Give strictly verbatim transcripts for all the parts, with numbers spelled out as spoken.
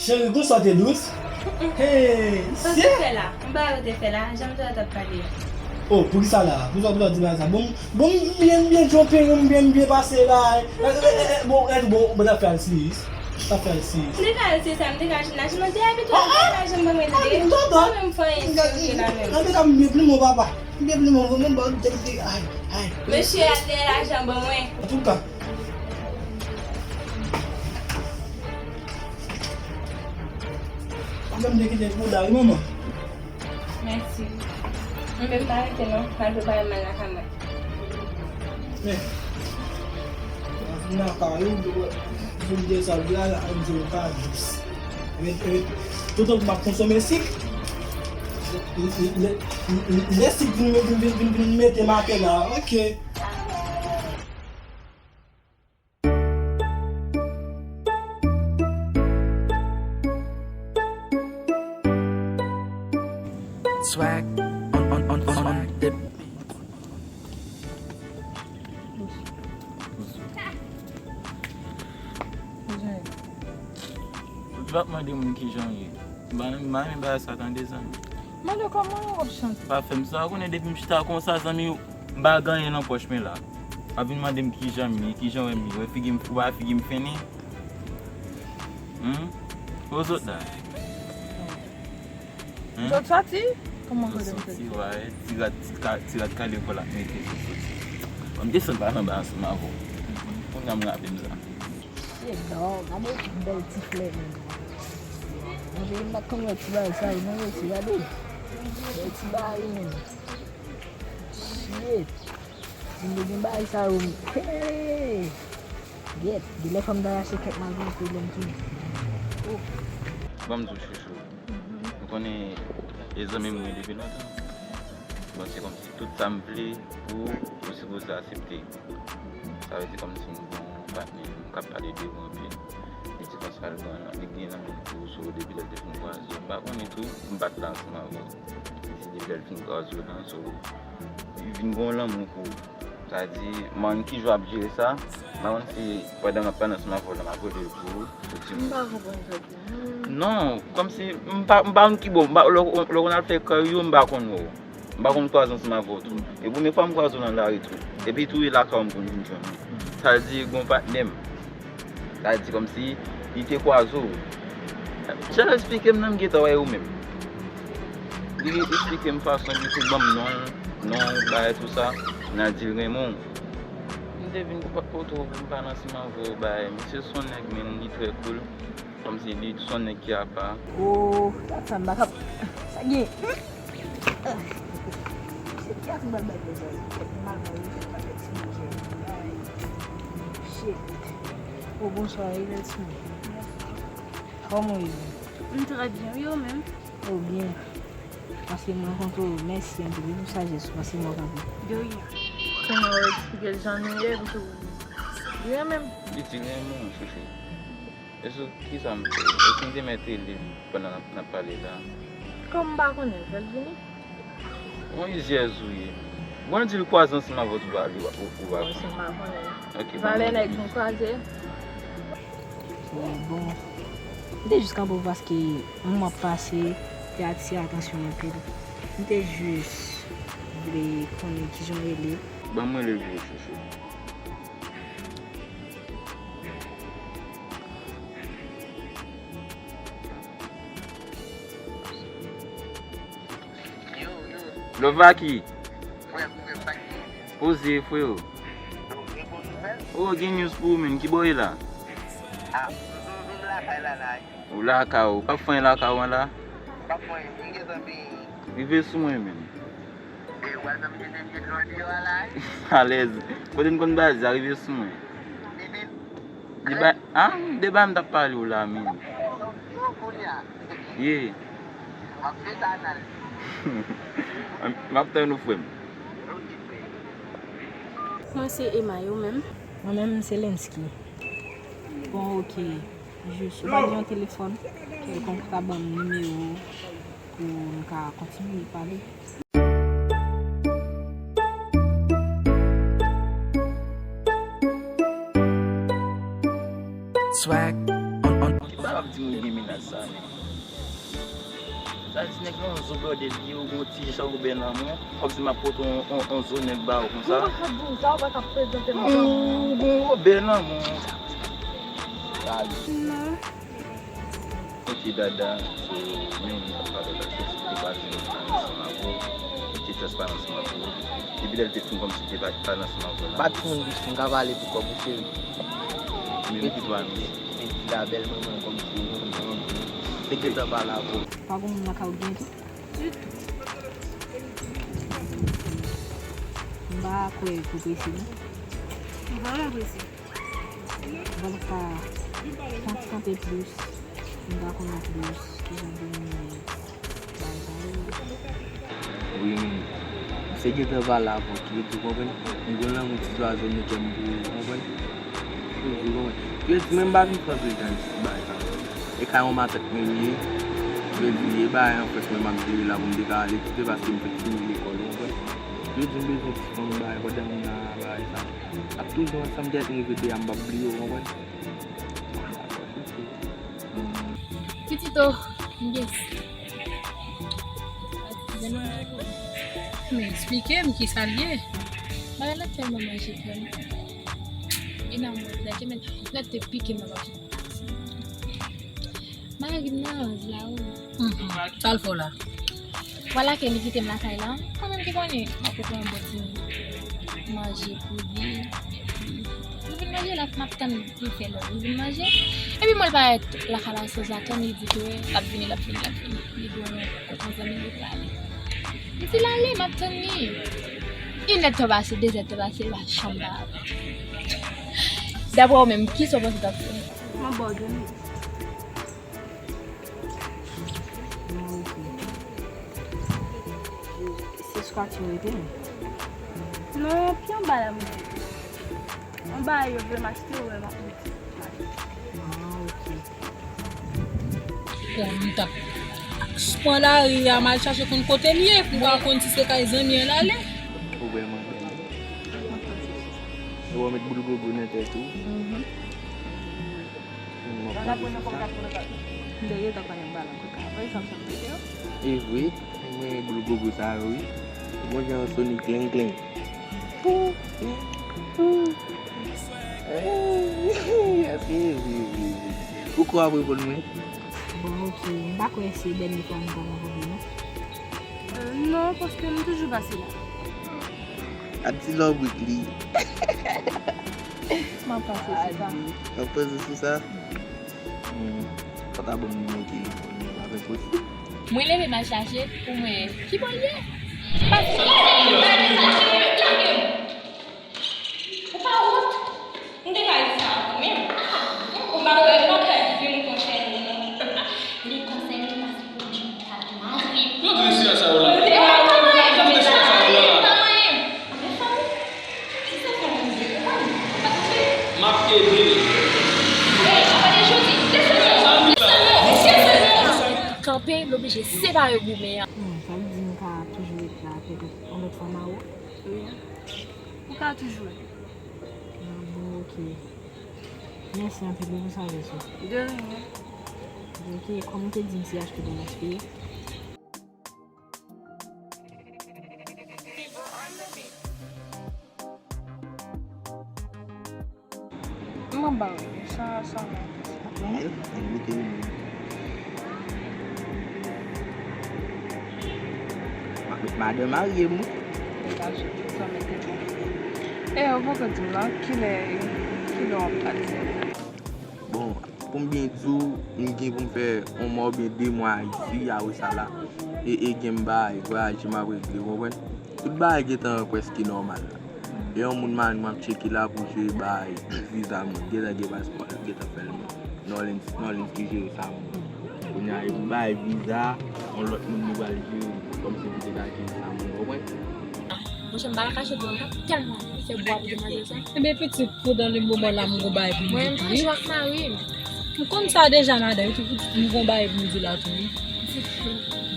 Cheri, konsa w te dous? Hey, sa w te fè la? M pa wè w te fè la, jan m te wè w t ap pale a. Oh, poukisa la? Poukisa w di bagay sa? Bon, bon, m byen, m byen tchonpe, m byen, m byen pase la. Eh, eh, eh, eh, bon, eh, bon, bon, n ap fè al siris. N ap fè al siris. M te ka al siris, m te ka al jimnaj, m te abitye al jimnaj, m pa mwen tande. Mwen menm fè anyen serye la menm. An tou ka, m byen pli mwen, papa. M byen pli mwen, mwen, mwen, mwen, ay, ay. Mesye, al dèyè lajan ban mwen. An tou ka. Ou janm te kite l pou w la, wi, manman. Mèsi. Mwen menm pa rete non, m al prepare m al lakay mwen. Men, nan ka yo, yo vin desann la, la, yo pa jis. Men, men, toutan m ap konsome sik, lè, lè, lè, lè sik vin, vin, vin, vin, vin mete m atè la, ok. Swag on, on, on, on, on the beat. Ou t ap mande moun kijan w ye. M pa, m pa renmen bagay sa tande, zanmi. Mande kòman w ap chante. Pa fè m sa, ou konnen depi m chita konsa, zanmi, m pa gen anyen nan pòch mwen la. W ap vin mande m kijan m ye, kijan w wè m ye, wè figi m, ou pa wè figi m fennen? Humm? Kote zòt la? Humm? Zòt sòti? Kòman kote m sòti? Zòt sòti, wè, ti rad, ti ka, ti rad kale kò l ap mete, zòt sòti. Bon, m desann pa nan ba ansanm avè w. Kounye a m raple m sa. Shit, dawg, gade bèl ti flè, man. Mwen, m pa t konn wè ti bagay sa yo, non, mesye, gade. Bèl ti bagay, man. Shit. Vin gen bagay sa yo, hey! Gyèt, genlè fò m ta rache kèk malgre tout lè m tounen. Oh. Ban m di w, chouchou. Mhm. M konnen e zanmi m mwen depi lontan. Bon, se kòmsi tout sa m vle pou ou, ou sipoze aksepte. Sa vle di kòmsi m gon patnè m k ap pale de ou anpil. Li di konsa l gen, li gen lanmou pou ou, so depi lè l te fin kwaze w. M pa konnen tou, m pa t la ansanm avè w. Li di depi lè l fin kwaze w lan, so li vin gon lanmou pou ou. Sa di, m pa konn kijan w ap jere sa, m pa konn si pandan m ap pale ansanm avè w la, m ap rele l pou ou, pou di m. M pa konprann sa w di. Non, kòmsi, m pa, m pa konn ki bò, m pa, lè w, lè w konn al fè kè yo, m pa konn wè w. M pa konn kwaze ansanm avè w tou. E premye fwa m kwaze w nan lari tou. Epi tou e lakay w m konn vin jwenn ou. Sa di gon patnè m. Sa di kòmsi li te kwaze w. Jan l esplike m nan m gentan wè ou menm. Li esplike m fason li te ban m non l, non bagay tou sa. Nan di l renmen w. M te vin kote w pou m pale ansanm avè w bagay. Misye se yon nèg men li trè cool. Kòmsi li se yon nèg ki apa. Oh, dat sa m pa kap. Sa gen. Se ki ak m pral bay pou sa. Tèt mal mwen, li fè m pa fè ti manje. Ay. Shit. Oh, bonswa, Evelyn. Kòman w ye? M trè byen, wi, ou menm? Oh, byen. Paske m rankontre w, mèsi anpil, wi, pou sajès ou, paske m wè w kanpe. De rien. Kounye a w eksplike l jan nou ye, pou tou. Li renmen m. Li di renmen w, chouchou. E sou kisa m fè? E si m te mèt rele l pandan n ap, n ap pale la? Kòm m pa konnen l, fè l vini. Yon rizyèz ou ye. Bon, di l kwaze ansanm avè w tou pale, ou, ou, ou pa konnen. Bon, si m pa konnen l. Ok, valè nèg nou kwaze. Bon, m te jis kanpe w paske moman ap pase, te atire atansyon anpil. M te jis vle konnen kijan w rele. Ban m rele l pou ou, chouchou. Lovaki. Frè m, frè m, pa gen. Poze, freo. Ou gen bon nouvèl? O, gen news pou ou menm. Ki bò w ye la? Ah, m, m, m lakay la, la. Ou lakay ou. P ap fè anyen lakay ou an la? P ap fè anyen. M gen zanmi. Rive sou mwen menm. E, w al nan m gen zanmi deyò a la, wi. Alèz. Kote n konn baze a, rive sou mwen. Bibit. Deba, ah, deba m t ap pale w la, men. Ye. M ap tann ou, frè m. Mwen se Emma, e ou menm? Mwen menm, m se Lensky. Bon, oke. Jis, ou pa gen yon telefòn kèlkonk, ou ka ban m nimewo pou n ka kontinye pale? Swag on, on. Ki bagay w ap di mwen gen mennaj sa, men? Sa di nèg lan yon zo blòdè li ye, ou gon ti jan ou bèl nan men w, w ap di m ap pote yon, yon, yon zo nèg ba ou konsa. Ou pa ka di m sa, ou pa ka prezante m sa. Ou gon wòb bèl nan men w. Sa li. Non. Ok, dada, so, menm moun k ap pale la, se te pa jwenn ansanm avè w, li te transparan ansanm avè w. Depi lè l te fin kòmsi li te pa, pale ansanm avè w la. Pa timoun plis, m ka pale pou kòb ou, cheri. Men m pi twa nou. Men ti la bèl manman kòmsi ou te gentan pale avè w. Pa gon moun lakay ou byen tou? Ditou. M pa kwè pou prese non. M vrèman prese. Bon, sa, sa kanpe plis. M ta konnen plis kijan pou m bay sa yo. Wi, men, m se gentan pale avè w, ki vle di, ou konprann? M gon lanmou ti zwazo nan kè m pou ou, ou konprann? Toujou, ou konprann? Ki vle di, mwen m pa vin fè anpil tan ti bagay sa. E kay yon matant mwen ye. Ki vle di, e bagay an fèt mwen m ap jere la pou m te ka ale kite paske m fèk fini lekòl, ou konprann? Ki vle di, m bezwen ti fanm bagay pandan m nan bagay sa. N ap toujou ansanm, tèt m repete a, m p ap bliye w, konprann? Pitito, m gen. Men eksplike m kisa l ye. Bagay la tèlman manje frè m. E nan mwen, lè ke men, lè te pike m nan manje. Bagay gimnaz la, wi. Mhm. Sa l fè w la? Vwala ke li kite m lakay la. Kanmenm ki konnen, m ap pran yon bon ti manje pou li. Epi, li vin manje la, m ap tann pou l fè lè. Li vin manje. Epi, mwen, l parèt lakay la sanzatann, li di ke l ap vini, l ap vini, l ap vini. Li gen yon kot yon zanmi li prale. M di l ale, m ap tann li. Inèdtan pase, dezèdtan pase, li pa janm pa vini. Daprè w menm, kisa w panse w t ap fè? M ap ba w de minit. Se sou katye w rete, non? Non, pi anba la, mwen. Anba yo vle m achte, ou wè, m ap mete. Ah, ok. Bon, m t ap pran lari a, m al chache konn kote l ye, pou m ka konn si se kay zanmi an l ale. Ou vrèman bèl. Ou met boul gogo nan tèt ou. Mhm. M ap pale sou sa. M te gentan konnen m pa nan koka. Wè sa m sot mete yo? E vre, mwen renmen boul gogo sa yo, wi. Bon jan yo sone klenk klenk. Pou, pou. Eske e vre, e vre, e vre? Ou kwè w ap reponn mwen? Bon, ok. M pa kwè se dènye fwa nou pral rankontre, non. Euh, non, paske m toujou pase la. A ti lòbrik li. M ap pase sou sa. M ap pase sou sa. Hmm. Fò ta ban m nimewo telefòn li, pa fè kòb. Mwen leve m al chache pou mwen ki bò l ye. Paske lage m, lage m, lage m. Ou pa wont? M te ka di sa ankò, men ou pa wè, ou pa ka di m konsène non. Li konsène paske ou di m sa te mari. Yo, de sila sa yo la. Yo, de sila sa yo la. Pa anyen. Anyen. Anyen fanmi. Ki sa fanmi? Ou pa, ou pa touche. M ap ede. Ey, apa de jodi. Desann non. Desann non. Desann non. Kanpe, l oblije separe goumen an. Hmm, sa vle di m ka toujou ret la avèk yon lòt fanm a ou? Wi. Ou ka toujou ret. Ah, bon, ok. Mèsi anpil wi pou sajès ou. De rien. Ok, kòm ou te di m se achte Don H P. M ap ba w sa, sa. Mwen, mwen goute wi, mwen. M ap Madanm marye m, wi. Sa w mete bon. E, ou poko di m la, kilè, kilè w ap pati? Bon, pou m byen di w, m gen pou m fè yon mwa oubyen de mwa Ayiti, apre sa la, e, e gen m bay, vwayaje m ap regle, w konprann? Tout bagay gentan prèske nòmal la. E yon moun m ap tcheke la pou jere bay viza moun. Gentan gen paspò l, gentan fè l moun. Nolens, Nolens ki jere sa moun. Kounye a, epi bay viza, yon lòt moun li pral jere kòmsi pou te ka jere sa moun, w konprann? Monchè, m pa ka kache pou mwen, m t ap tèlman fè bwa pou demwazèl sa. Ebyen, pitit, pou dan le moman la, m gon bagay pou m di tou, wi. Mwen, m pa jwe ak mari m. M konn sa deja, madanm, epi pitit, m gon bagay pou m di la tou, wi.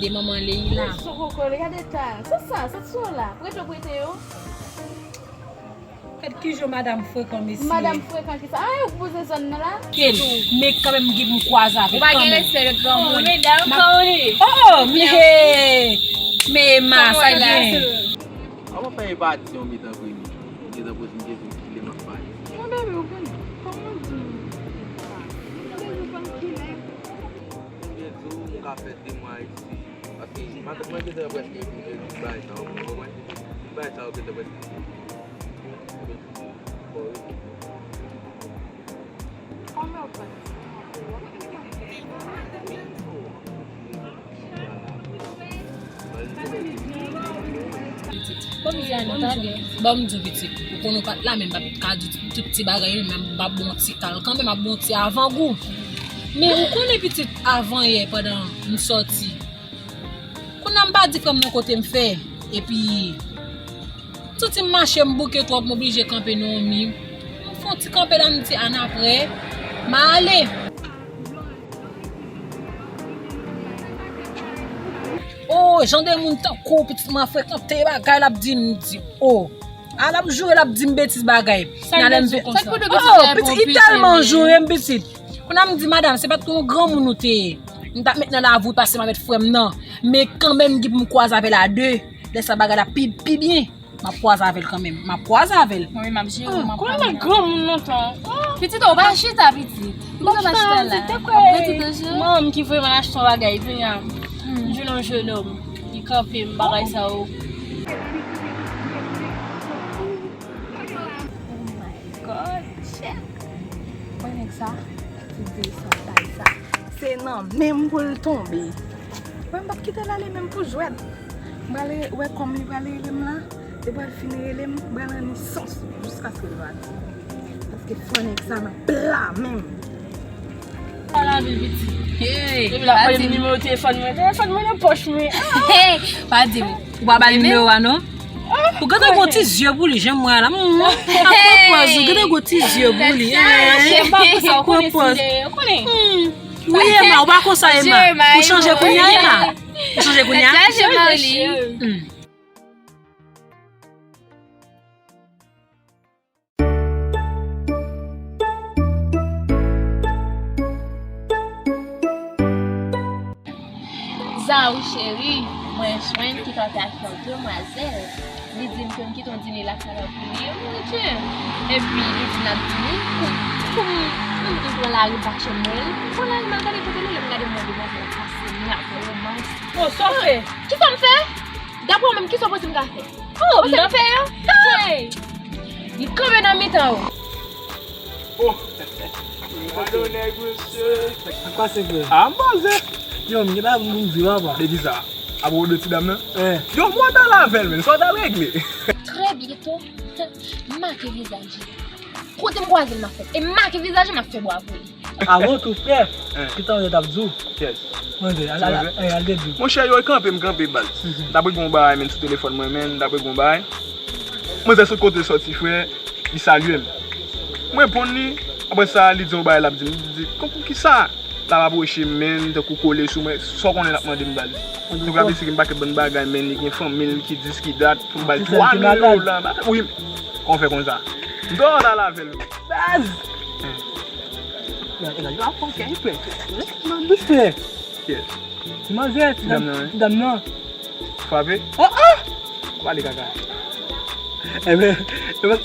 De manman Leila. Sou koko, gade ta. Sa, sa, sa ti yo la. Prete w prete yo. Gad kijan madanm frekan, mesye. Madanm frekan ki sa? Ah, yo poze zòn nan la? Kel, men kanmenm gen pou m kwaze avèl kanmenm. Ou pa gen respè de granmoun. Oh, men, oh, oh, men, men, ma, sa gen. Avan fè e pati yon mitan premye. Gentan poze m kesyon kilè m ap pale. Mon bebe, ou konn, kòman di m? Mon bebe, ou konn kilè? Mwen di w, m ka fè de mwa Ayiti. Paske, matant mwen gentan prèske vin jwenn tout bagay sa yo, w konprann? Tout bagay sa yo gentan prèske vin. Ban m di w, pitit, ou konn ou pa t la, men m pa t ka di tout ti bagay yo, men m ap bon ti kal kanmenm, m ap bon ti avangou. Men ou konnen, pitit, avan yè, pandan m sòti, kounye a m pa di frè m nan kote m fè, epi santi m mache m bouke twòp, m oblije kanpe nan yon mi. M fè yon ti kanpe la, m di, "Annapre, m a ale." Oh, jan de moun tankou w, pitit, mwen frekante bagay l ap di m, m di, "Oh." A l ap joure, l ap di m betiz bagay. Sa l te di w konsa? Oh, pitit, li tèlman joure m, pitit. Kounye a m di, "Madanm, se pa t yon granmoun ou te ye. M t ap met nan lavi w pase m avèk frè m nan. Men kanmenm, gen pou m kwaze avè l a de. Lè sa bagay la pi, pi byen." M ap kwaze avè l kanmenm. M ap kwaze avè l. Mwen menm, m ap jere w, m ap pale. Konnen granmoun lontan. Pitit, ou pa chita, pitit. Ou pa chita la. Ou ap rete toujou. Manman m ki voye m al achte yon bagay, kounye a. M jwenn yon jenòm. Li kanpe m, bagay sa yo. Oh my God, check. Wè nèg sa, ti desann bagay sa. Se nan men m pou l tonbe. Mwen, m p ap kite l ale menm pou jwèt. M prale wè kòm li prale rele m la. Li pral fin rele m, m pral anni sans jiskaske l pati. Paske fò nèg sa nan pla menm. Ala vil pitit. Hey, depi l ap voye m nimewo telefòn mwen. Telefòn mwen nan pòch mwen. Hey, pa di m. Ou pa ba l nimewo a non? Ou gentan gon ti zye pou li, jan m wè a la. Hmm. Ap pran pòz ou, gentan gon ti zye pou li. Hein? Pran pòz. Wi, Emma, ou pa konsa, Emma. Ou chanje kounye a, Emma. Ou chanje kounye a? Hmm. Zaou cheri, mwen jwenn ki kanpe ak yon demwazèl. Li di m ke m kite yon dine lakay la pou li, monchè. Epi li di l ap di li pou, pou m, pou m pran lari m pa janm wè l. Pran lari m al gade kote l ye, lè m gade m wè demwazèl ap pase, m ap romans. Bon, sa w fè? Kisa m fè? Daprè w menm, kisa w panse m ka fè? Oh, m ap fè yo. Hey! Li kanpe nan mitan yo. Oh! Gade yon nèg, mesye. Sa k pase, frè? Ah, m pase. Yo, m gen bagay pou m di, papa. De kisa? Apwopo de ti dam nan? Eh. Yo, mwen t al avè l, men sa w t al regle. Trè byento, m make vizaj li. Kote m kwaze l, m ap fè. E m make vizaj li, m ap fè bwa pou li. Avan tou, frè, kisa manzè t ap di w? Kiyès? Manzè, al, al, al, al, al, al, al. Monchè, yo kanpe m kanpe baz. M t ap regle yon bagay, men sou telefòn mwen, men m t ap regle yon bagay. Manzè sot kote l sòti, frè, li salye m. M reponn li, apre sa, li di yon bagay, l ap di m, li di, "Konkou kisa?" L ap apwoche m, men tankou kole sou mwen, sa w konnen l ap mande m baz. Tankou l ap esplike m pakèt bann bagay, men li gen fanmi l ki dis ki dat, pou m ba l twa mil dola. Wi, kòman w fè konn sa? M dòmi al avè l. Baz! Nan, nan, yo ap fè yon kè, frè. Nan, dousman. Yes. Ti manzè, ti dam nan, wi. Ti dam nan. Frape? Ah, ah! Pale kaka. Enben, enben,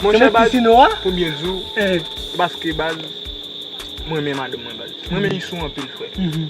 monchè, baz, pou m byen di w, se paske, baz, mwen renmen madanm mwen, baz. Mwen renmen Isou anpil, frè. Mhm.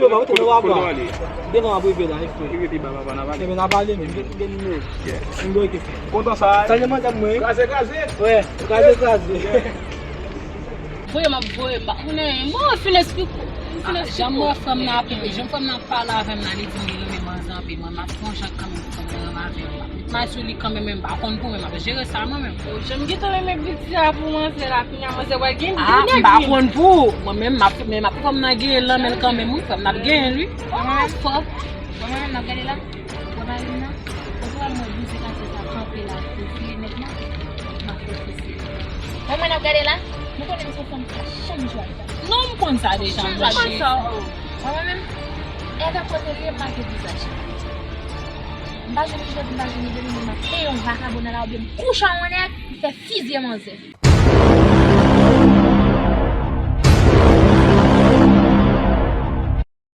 Rete yo, rete yo, papa. Devan ap rive la, eksprè. Rive pi ba, papa, n a pale. Enben, n a pale, men gen, gen nimewo. M gen oke. Kontan sa, eh? Sa, demanzè mwen. Kraze, kraze. Wè, kraze, kraze. Voye m ap voye, m pa konnen. Bon, fin esplike. Jan m wè frè m nan ap, jan frè m nan ap pale avè m nan, li di m li renmen manzè anpil. Mwen, m ap pran jan kanmenm pou frè m nan renmen avè m. M al sou li kanmenm, men m pa konn pou mwen, m ap jere sa mwen menm. Jan m gentan renmen piti a pou manzè la, kounye a manzè pral gen dènye. Ah, m pa konn pou ou. Mwen menm, m ap, men m ap frè m nan gen lanmen l kanmenm, wi, frè m nan ap genyen l, wi. Mwen menm, fò. Mwen menm, n ap gade la. Ou pa wè m wè bouzen katye sa kanpe la pou file nèt la? M ap fè fisi. Mwen, mwen ap gade la, nou konnen m se yon fanm ki pa janm jwe ak fanm. Non, m konn sa deja, m konn sa. Mwen, mwen menm, èvè kote l ye, m make vizaj. M pa jwenn li jodi, m pa jwenn li demen, men m ap peye yon vakabon nan la oubyen m kouche a yon nèg, m fè fizye manzè.